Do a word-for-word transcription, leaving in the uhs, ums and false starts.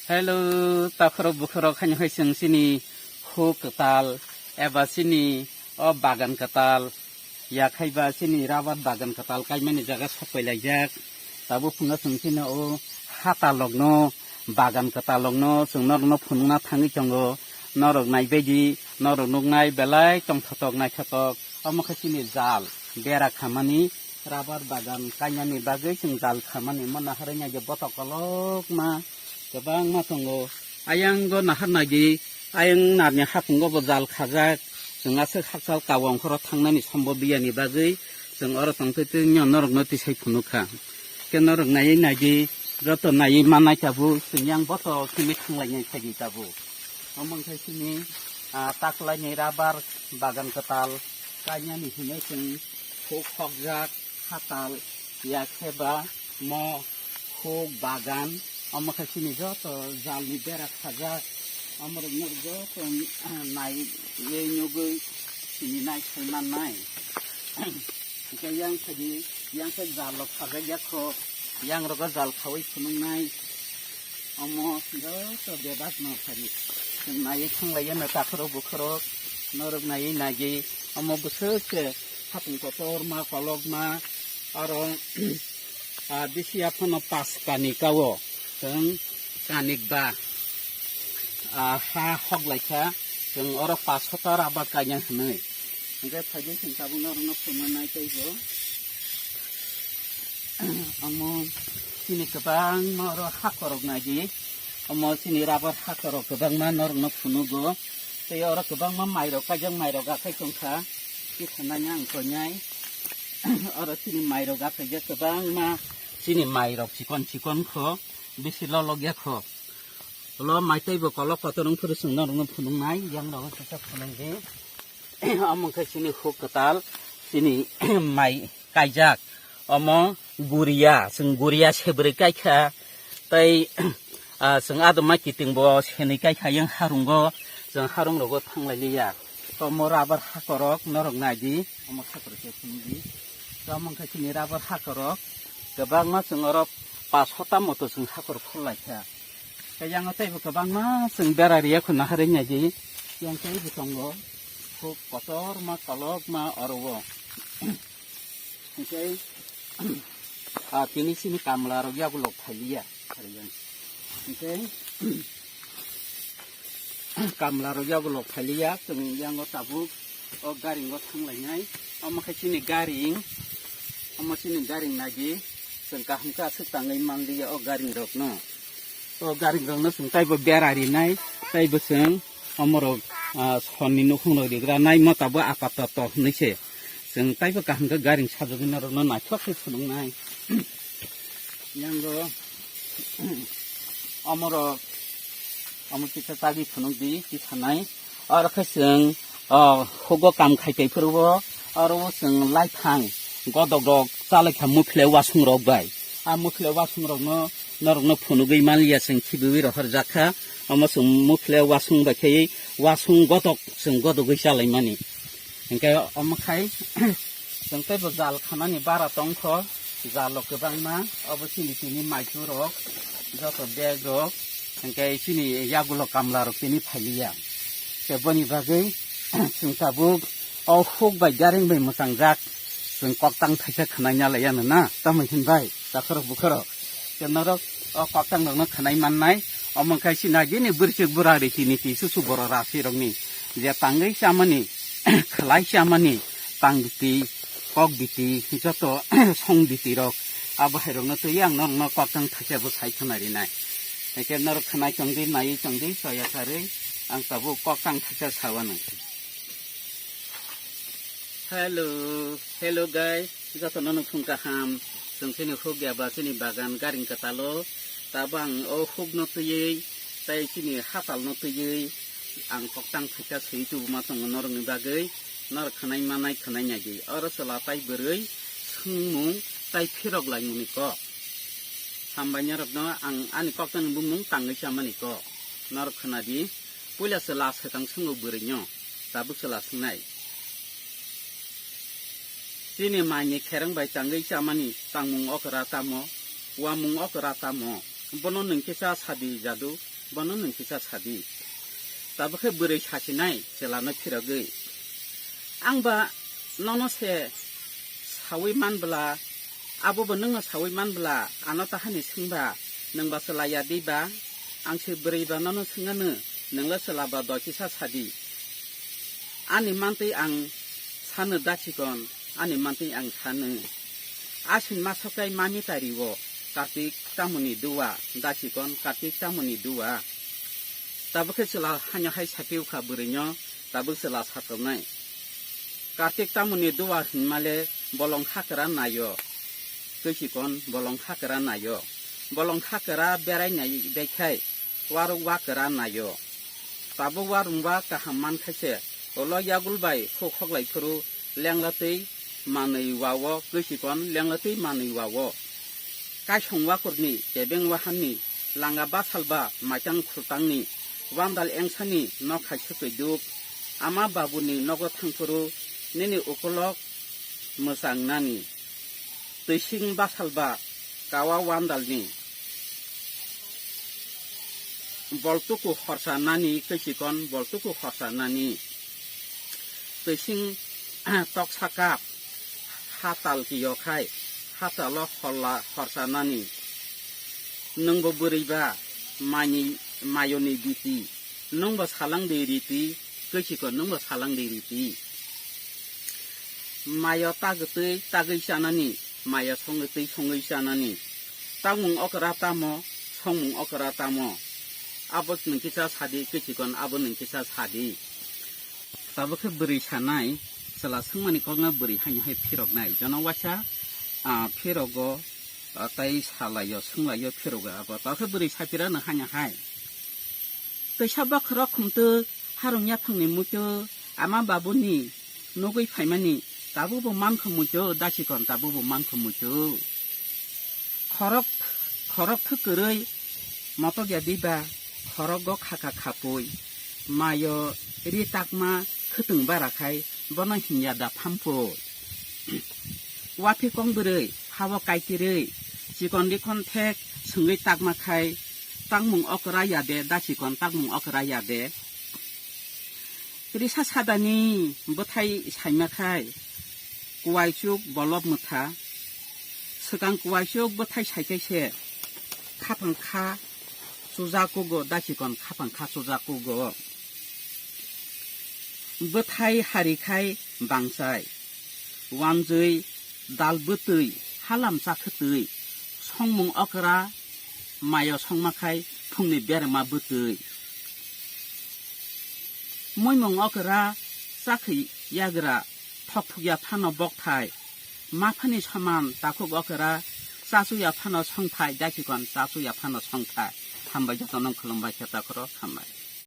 Hello, takhorok bukhorok, haino hai chwng chini huk kwtal eba chini o bagan kwtal, yakhaiba chini rabar bagan kwtal kaimani jaga sokpai laijak. Tabuk phungo chwng chini o hatalrokno, bagan kwtalrokno chwng norokno phunukna thangwi tongo. Norok naibaidi, norok nuknai belai tongthotok naithotok. Omo khe chini jal bera khamani, rabar bagan kainani bagwi chwng jal khamani. Mo naharwi naidi botok kolokma kwbangma tongo. Ayang go nahar naidi, ayang narni hapungo bo jal khajak. Chwng aswk hakchal kawang khoro thangnani sombo biyani bagwi chwng oro tongtwi twi norokno tisai phunukha. Khe norok naiwi naidi, joto naiwi mannai tabuk, chwng yang botok simi thanglainai phaidi tabuk. Omo wngkha chini, ah, taklaini rabar bagan kwtal kainani hinwi chwng huk hokjak, hatal, yakheba, mo, huk, bagan, omo khe chini joto jalni bera khajak, omorokno joto, ah, naiwi nugwi chini nai khai mannai. Hwnkhe yang khe di, yang khe jal rok khajak ya kho, yang rogo jal khaui phunuknai. Omo joto bebak no phari. Chwng naiwi thanglaio no takhorok bukhorok, norok naiwi naidi. Omo bwswk se hapung kotorma kolokma, aro, ah, bisi aphano pas kanika o chwng kanik ba, ah, ha hoklaikha, chwng oro pas hota raba kaina hwnwi. Hwnkhe phaidi chwng tabuk norokno phunuknai teibo. Omo chini kwbangma oro hakorok naidi. Omo chini rabar hakorok kwbangma norokno phunugo. Tei oro kwbangma mairok kaijak, mairok akhai tongkha. Kisa nanya ang tongnai. Oro chini mairok akhaijak kwbangma, chini mairok chikon chikon kho, bisi lolok ya kho. Lo mai teibo kolok kotor wngphuru chwng norokno phunuknai, yang rogo kisa phunukdi. Omo khe chini huk kwtal, chini mai kaijak. Omo guria, chwng guria sebrwi kaikha. Tei, ah, chwng adoma kiting bo senwi kaikha yang harungo, chwng harung rogo thanglai liya. Omo rabar hakorok norok naidi, omo hakorok khe phunukdi. Omo khe chini rabar hakorok, kwbangma chwng oro pas hota moto chwng hakor khol laikha. Tei yang teibo kwbangma chwng bera riya kho naharwi naidi. Yang teibo tongo, huk kotorma kolokma oro o. Hwnkhe, ah, tini chini kamla rok yago lok phailiya. Hwnkhe, kamla rok yago lok phailiya, chwng yango tabuk o garing o thanglainai. Omo khe chini garing, omo chini garing nagi, chwng kaham khe aswk tangwi manliya o garing rokno. O garing rokno chwng taibo bera rinai, taibo chwng omorok, ah, sonni nukhung rok rigra nai, mo tabuk apatoto hinwi se. Chwng taibo kaham khe garing sajagwi norokno naithok khe phunuknai. Yango omorok, omo kisa chagwi phunukdi, kisa nai. Oro khe chwng, o, hugo kam khai tei phuru o, oro o chwng laithang godok rok chalaikha muphilai wasung rok bai. A muphilai wasung rokno norokno phunugwi manliya chwng khibiwi rohorjakha. Omo chwng muphilai wasung bai khaiwi wasung godok chwng godogwi chalaimani. Hinkhe omo khai chwng teibo jal khanani bara tongkho, jalo kwbangma, obo chini tini maitu rok, joto bag rok, hinkhe chini yagulo kamla rok tini phailiya. Tei boni bagwi chwng tabuk o huk bai garing bai mwchangjak, chwng koktang thaisa khwnai nalaiya no na, tamoni hwn bai, takhorok bukhorok. Tei norok o koktang rokno khwnai mannai, omo khai chini agini bwrwichwk bwrari tini twi susu borok rasi rokni je tangwi chamani, khwlai chamani, tang biti, kok biti, joto song biti rok, abo hai rokno twi ang norokno koktang thaisa bo sai khwna rinai. Hinkhe norok khwnai tongdi, naiwi tongdi, choya karwi ang tabuk koktang thaisa sawano. Hello, hello guys, jotono nukhung kaham. Chwng chini huk ya ba chini bagan garing kwtalo. Tabo ang o hukno twiwi tei chini hatalno twiwi ang koktang phaikha swi tubuma tongo norokni bagwi. Norok khwnai manai khwnai nai di. Oro chwla tai bwrwi swngmung tai phirok laimungni kok. Hambai norokno ang ani koktangni bumung tangwi chamani kok. Norok khwna di. Puila chwla swkang swngo bwrwino, tabuk chwla swngnai. Chini maini khereng bai tangwi chamani tangmung okra tamo, uamung okra tamo, bono nwng kisa sadi jadu, Bono nwng kisa sadi. Tabukhe bwrwi sasinai chwlano phirogwi. Ang ba nono se sawi manbla, abo bo nwngno sawi manbla, ano tahani swngba, nwng ba chwla ya di ba? Ang se bwrwi ba nono swngano, nwngla chwla ba doi kisa sadi. Ani mantwi ang sano da chikon, ani mantwi ang sano. Aswin masokai mami tari o, Kartik tamoni dua, da chikon Kartik tamoni dua. Tabukhe chwla hanyo hai sapiu kha bwrwino, tabuk chwla satongnai. Kartik tamoni dua hinmale bolong hakra naio, twi chikon bolong hakra naio. Bolong hakra berai nai bai khai, warok wakra naio. Tabuk warung wa kaham man khaise, ulo yagul bai khuk hoklai phuru lengla twi manwi wa o, kwi chikon lengla twi manwi wa o. Kaisong wakurni kebeng wahanni langa basalba maitang khultangni wandal engsani nok hai swkwi duk. Ama babuni nogo thangphuru nini ukolok mwchang nani. Twising basalba kawa wandalni. Boltuku horsa nani, kwi chikon boltuku horsa nani. Twising toksa kap, hatal kiyo khai, hatalo holla horsa nani. Nwngbo bwrwi ba, mani, mayoni biti. Nwngbo salang de riti, kwi chikon nwngbo salang de riti. Mayo tagwi tagwi chanani, mayo songwi twi songwi chanani. Tamung okra tamo, songmung okra tamo. Abo nwng kisa sadi, kwi chikon abo nwng kisa sadi. Tabukhe bwrwi sanai, chwla swngmani kokno bwrwi haino hai phiroknai. Jono waisa, ah, phirogo, ah, tai salaio, swnglaio, phirogo abo. Tabukhe bwrwi saphira nwng haino hai. Twisa bokhorok khumtwk, harung yaphangni muitu, ama babuni nugwi phaimani, tabukbo mankha muitu, da chikon tabukbo mankha muitu. Khorok, khorok thwk kwrwi motokya diba, khorokgo khaka khapui, mayo ri takma khwtwng bara khai, bono hinya da phampui. Wathi kong bwrwi, hao kaitirwi, chikon rikhon thek swngwi takma khai, tangmung okra ya de, da chikon tangmung okra ya de. Risa sadani bwthai saima khai, kuaichuk bolop mwtha, swkang kuaichuk bwthai saikai se, khapang kha chujakugo, da chikon khapang kha chujakugo. Bwthai hari khai bangchai, wanjwi dal bwtwi, halam chakhwtwi, songmung okra, mayo songma khai phungni berma bwtwi. Muimung okra chakhwi yagra, thokthukya phano bokthai, maphani soman takhuk okra, chachuya phano songthai, da chikon chachuya phano songthai. Hambai jotono khulumbai khe takhoro, hambai.